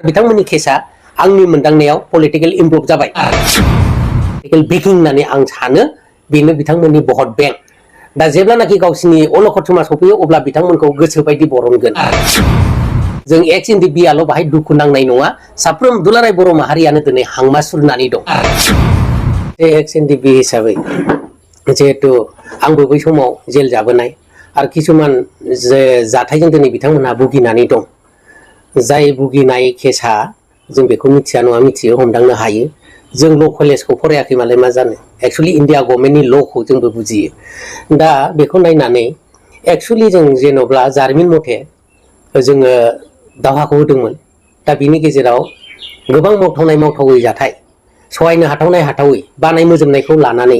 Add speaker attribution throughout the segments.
Speaker 1: बिथांमोननि केसा आंनि मोनदांनायाव पलिटिकल इमप्रुभ जाबाय पलिटिकल बेकिं होननानै आं सानो बेनो बिथांमोननि भट बेंक दा जेब्लानाखि गावसिनि अलखद समा सफैयो अब्ला बिथांमोनखौ गोसो बायदि बरनगोन जों EX.NDFB आल' बाहाय दुखु नांनाय नङा साफ्रोम दुलाराय बर' माहारियानो दिनै हांमा सुरनानै दं EX.NDFB हिसाबै जिहेतु आंबो बै समाव जेल जाबोनाय आरो किसुमान जाथायजों दिनै बिथांमोनहा भुगिनानै दं जाय भुगिनाय केसा जों बेखौ मिथिया नङा मिथियो हमदांनो हायो जों ल' कलेजखौ फरायाखै मालाय मा जानो एक्चुअलि इन्डिया गभर्नमेन्टनि ल'खौ जोंबो बुजियो दा बेखौ नायनानै एक्चुअलि जों जेन'ब्ला जारिमिन मथे जोङो दावहाखौ होदोंमोन दा बिनि गेजेराव गोबां मावथावनाय मावथावै जाथाय सहायनो हाथावनाय हाथावै बानाय मोजोमनायखौ लानानै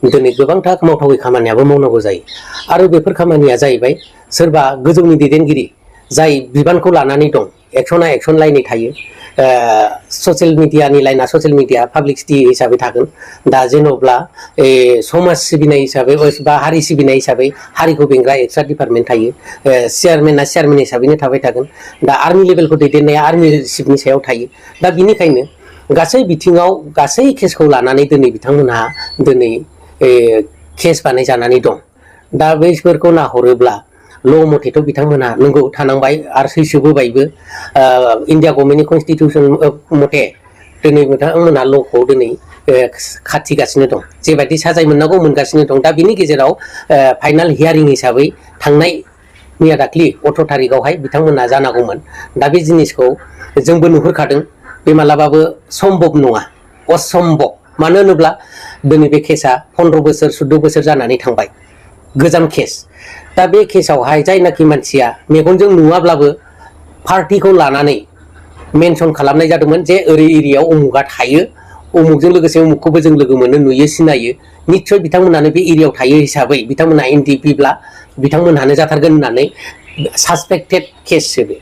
Speaker 1: दिनै गोबांथार मावथावै खामानियाबो मावनांगौ जायो आरो बेफोर खामानिया जाहैबाय सोरबा गोजौनि दैदेनगिरि जाय बिबानखौ लानानै दं एक्सना एक्सन लाइनै थायो ससियेल मिडियानि लाइना ससियेल मिडिया पाब्लिसिटि हिसाबै थागोन दा जेन'ब्ला समाज सिबिनाय हिसाबै बा हारि सिबिनाय हिसाबै हारिखौ बेंग्रा एक्सट्रा डिपार्टमेन्ट थायो चेयारमेना चेयारमेन हिसाबैनो थाबाय थागोन दा आर्मि लेभेलखौ दैदेननाया आर्मि चिफनि सायाव थायो दा बिनिखायनो गासै बिथिङाव गासै केसखौ लानानै दिनै बिथांमोनहा दिनै केस बानायजानानै दं दा बैफोरखौ नाहरोब्ला ल' मथेथ' बिथांमोनहा नंगौ थानांबाय आरो सैसोबोबायबो इन्डिया गभर्नमेन्टनि कनस्टिटिउसन मथे दिनै बिथांमोनहा ल'खौ दिनै खाथिगासिनो दं जेबायदि साजाय मोननांगौ मोनगासिनो दं दा बिनि गेजेराव फाइनाल हियारिं हिसाबै थांनाय मैया दाख्लि 18 थारिखआवहाय बिथांमोनहा जानांगौमोन दा बे जिनिसखौ जोंबो नुहुरखादों बे मालाबाबो सम्भब नङा असम्भब मानो होनोब्ला दिनै बे केसा 15 बोसोर 14 बोसोर जानानै थांबाय गोजाम केस दा बे केसावहाय जायनाखि मानसिया मेगनजों नुवाब्लाबो पार्टिखौ लानानै मेनसन खालामनाय जादोंमोन जे ओरै एरियायाव उमुगा थायो उमुगजों लोगोसे उमुगखौबो जों लोगो मोनो नुयो सिनायो निस्सय बिथांमोनानो बे एरियायाव थायो हिसाबै बिथांमोना NDFब्ला बिथांमोनहानो जाथारगोन होननानै सासपेक्टेड केससो बे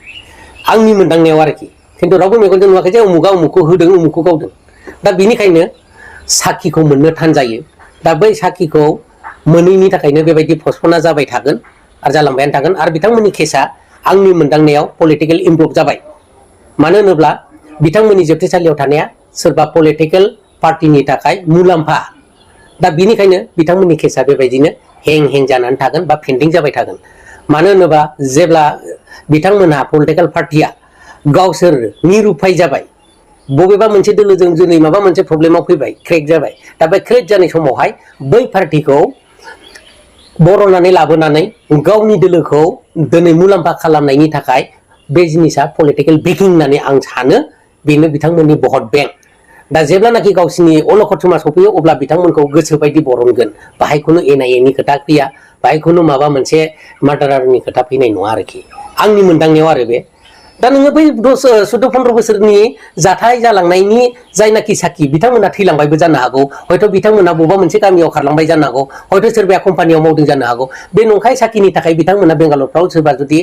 Speaker 1: आंनि मोनदांनायाव आरोखि खिन्थु रावबो मेगनजों नुवाखै जे उमुगा उमुगखौ होदों उमुगखौ गावदों दा बिनिखायनो साखिखौ मोननो थान जायो दा बै साखिखौ मोनैनि थाखायनो बेबायदि पस्टपना जाबाय थागोन आरो जालांबायानो थागोन आरो बिथांमोननि केसा आंनि मोनदांनायाव पलिटिकल इमप्रुभ जाबाय मानो होनोब्ला बिथांमोननि जोबथेसालियाव थानाया सोरबा पलिटिकल पार्टिनि थाखाय मुलाम्फा दा बिनिखायनो बिथांमोननि केसा बेबायदिनो हें जानानै थागोन बा पेन्डिं जाबाय थागोन मानो होनोबा जेब्ला बिथांमोनहा पलिटिकल पार्टिया गावसोर निरुपाय जाबाय बबेबा मोनसे दोलोजों दिनै माबा मोनसे प्रब्लेमाव फैबाय क्रेक जाबाय दा बे क्रेक जानाय समावहाय बै पार्टिखौ बर'नानै लाबोनानै गावनि दोलोखौ दिनै मुलाम्फा खालामनायनि थाखाय बे जिनिसा पलिटिकल बेकिं होननानै आं सानो बेनो बिथांमोननि भट बेंक दा जेब्लानाखि गावसिनि अलखद समा सफैयो अब्ला बिथांमोनखौ गोसो बायदि बरनगोन बाहाय खुनु NIA खोथा फैया बाहाय खुनु माबा मोनसे मार्डारारनि खोथा फैनाय नङा आरोखि आंनि मोनदांनायाव आरो बे दा नोङो बै 14-15 बोसोरनि जाथाय जालांनायनि जायनाखि साखि बिथांमोना थैलांबायबो जानो हागौ हयथ' बिथांमोना बबेबा मोनसे गामियाव खारलांबाय जानो हागौ हयथ' सोरबाया कम्पानियाव मावदों जानो हागौ बे नंखाय साखिनि थाखाय बिथांमोना बेंगालरफ्राव सोरबा जुदि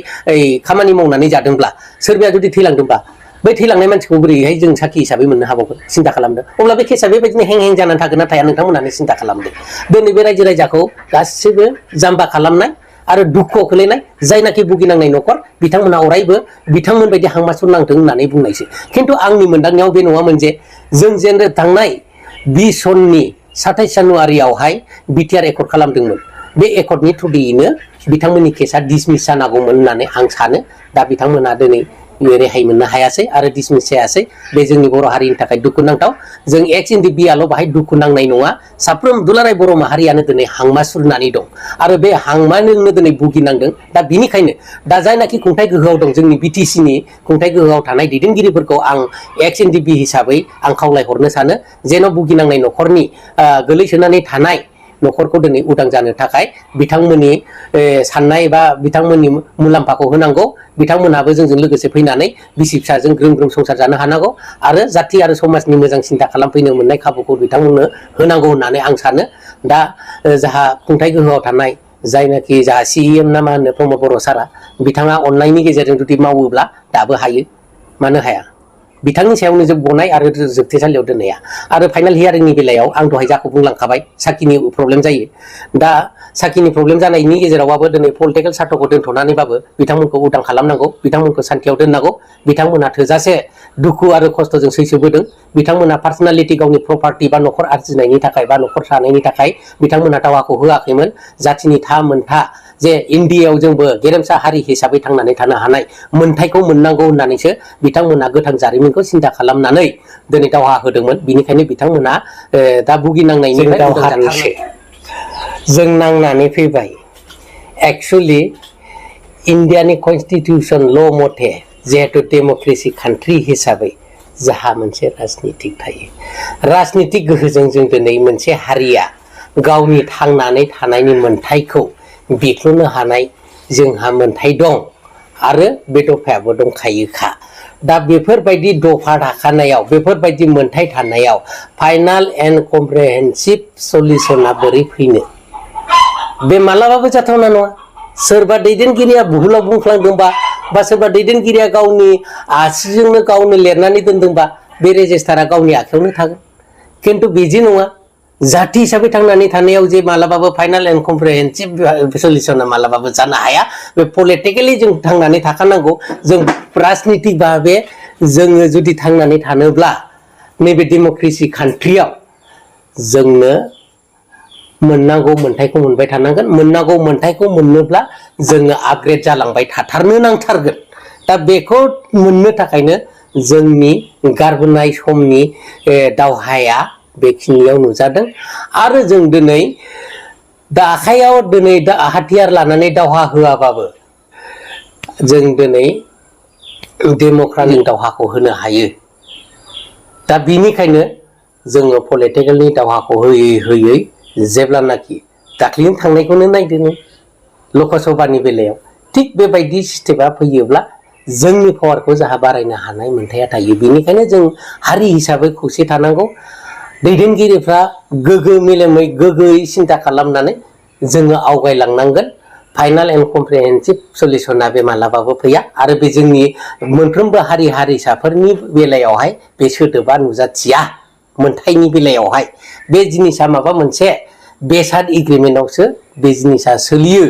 Speaker 1: खामानि मावनानै जादोंब्ला सोरबाया जुदि थैलांदोंबा बै थैलांनाय मानसिखौ बोरैहाय जों साखि हिसाबै मोननो हाबावगोन सिन्था खालामदो अब्ला बे केसा बेबायदिनो हें जानानै थागोन ना थाया नोंथांमोनानो सिन्था खालामदो दिनै बे रायजो राजाखौ गासिबो जाम्बा खालामनाय आरो दुखुआव खोलैनाय जायनाखि भुगिनांनाय न'खर बिथांमोना अरायबो बिथांमोन बायदि हांमासुर नांथों होननानै बुंनायसो खिन्थु आंनि मोनदांनायाव बे नङामोन जे जों जेन थांनाय 20 सननि 27 जानुवारियावहाय BTR एकर्ड खालामदोंमोन बे एकर्डनि थ्रुयैनो बिथांमोननि केसा डिसमिस जानांगौमोन होननानै आं सानो दा बिथांमोना दिनै रेहाय मोननो हायासै आरो डिसमिस जायासै बे जोंनि बर' हारिनि थाखाय दुखुनांथाव जों EX.NDFB आल' बाहाय दुखु नांनाय नङा साफ्रोम दुलाराय बर' माहारियानो दिनै हांमा सुरनानै दं आरो बे हांमाजोंनो दिनै भुगिनांदों दा बिनिखायनो दा जायनाखि खुंथाय गोहोआव दं जोंनि BTCनि खुंथाय गोहोआव थानाय दैदेनगिरिफोरखौ आं EX.NDFB हिसाबै आं खावलायहरनो सानो जेन' भुगिनांनाय न'खरनि गोलैसोनानै थानाय न'खरखौ दिनै उदां जानो थाखाय बिथांमोननि साननाय बा बिथांमोननि मुलाम्फाखौ होनांगौ बिथांमोनहाबो जोंजों लोगोसे फैनानै बिसि फिसाजों ग्रोम ग्रोम संसार जानो हानांगौ आरो जाथि आरो समाजनि मोजां सिन्था खालामफैनो मोननाय खाबुखौ बिथांमोननो होनांगौ होननानै आं सानो दा जाहा खुंथाय गोहोआव थानाय जायनाखि जाहा CEM ना मा होनो प्रमद बर' सारा बिथाङा अननायनि गेजेरजों जुदि मावोब्ला दाबो हायो मानो हाया बिथांनि सायावनो जों गनाय आरो जोबथेसालियाव दोननाया आरो फाइनाल हियारिंनि बेलायाव आं दहाय जाखौ बुंलांखाबाय साखिनि प्रब्लेम जायो दा साखिनि प्रब्लेम जानायनि गेजेरावबाबो दिनै पलिटिकेल सार्थखौ दोनथ'नानैबाबो बिथांमोनखौ उदां खालामनांगौ बिथांमोनखौ सान्थियाव दोननांगौ बिथांमोनहा थोजासे दुखु आरो खस्थ'जों सैसोबोदों बिथांमोना पार्सनालिटि गावनि प्रपार्टि बा न'खर आरजिनायनि थाखाय बा न'खर थानायनि थाखाय बिथांमोना दावहाखौ होआखैमोन जाथिनि था मोनथा जे इन्डियायाव जोंबो गेरेमसा हारि हिसाबै थांनानै थानो हानाय मोनथायखौ मोननांगौ होननानैसो बिथांमोना गोथां जारिमिनखौ सिन्था खालामनानै दिनै दावहा होदोंमोन बिनिखायनो बिथांमोना दा भुगिनांनायनिफ्राय दावहासे जों नांनानै फैबाय एक्चुअली इन्डियानि कन्स्टिटिउसन ल' मथे जिहेतु डेम'क्रेसि कान्ट्रि हिसाबै जाहा मोनसे राजनितिक थायो राजनितिक गोहोजों जों दिनै मोनसे हारिया गावनि थांनानै थानायनि मोनथायखौ बेखेवनो हानाय जोंहा मोनथाय दं आरो बे दफायाबो दंखायोखा दा बेफोरबायदि दफा थाखानायाव बेफोरबायदि मोनथाय थानायाव फाइनाल एन्ड कमप्रिहेन्सिभ सल्युशना बोरै फैनो बे मालाबाबो जाथावना नङा सोरबा दैदेनगिरिया भुलाव बुंफ्लांदोंबा बा सोरबा दैदेनगिरिया गावनि आसिजोंनो गावनो लिरनानै दोनदोंबा बे रेजिस्टारा गावनि आखायावनो थागोन खिन्थु बिदि नङा जाति हिसाबै थांनानै थानायाव जे मालाबाबो फाइनाल एन्ड कमप्रिहेन्सिभ सल्युशना मालाबाबो जानो हाया बे पलिटिकेलि जों थांनानै थाखानांगौ जों राजनितिक भाबे जोङो जुदि थांनानै थानोब्ला नैबे डेम'क्रेसि कान्ट्रियाव जोंनो मोननांगौ मोनथायखौ मोनबाय थानांगोन मोननांगौ मोनथायखौ मोननोब्ला जोङो आपग्रेड जालांबाय थाथारनो नांथारगोन दा बेखौ मोननो थाखायनो जोंनि गारबोनाय समनि दावहाया बेखिनियाव नुजादों आरो जों दिनै दा आखायाव दिनै हाथियार लानानै दावहा होआबाबो जों दिनै डेम'क्रेटिक दावहाखौ होनो हायो दा बिनिखायनो जोङो पलिटिकेलनि दावहाखौ होयै होयै जेब्लानाखि दाख्लैनो थांनायखौनो नायदो नों लकसभानि बेलायाव थिग बेबायदि सिस्टेमा फैयोब्ला जोंनि पावारखौ जाहा बारायनो हानाय मोनथाया थायो बेनिखायनो जों हारि हिसाबै खौसे थानांगौ दैदेनगिरिफ्रा गोगो मेलेमै गोगोयै सिन्था खालामनानै जोङो आवगायलांनांगोन फाइनाल एन्ड कमप्रिहेन्सिभ सल्युशना बे मालाबाबो फैया आरो बे जोंनि मोनफ्रोमबो हारि हारिसाफोरनि बेलायावहाय बे सोदोबा नुजाथिया मोनथायनि बेलायावहाय बे जिनिसा माबा मोनसे बेसाद एग्रिमेन्टआवसो बे जिनिसा सोलियो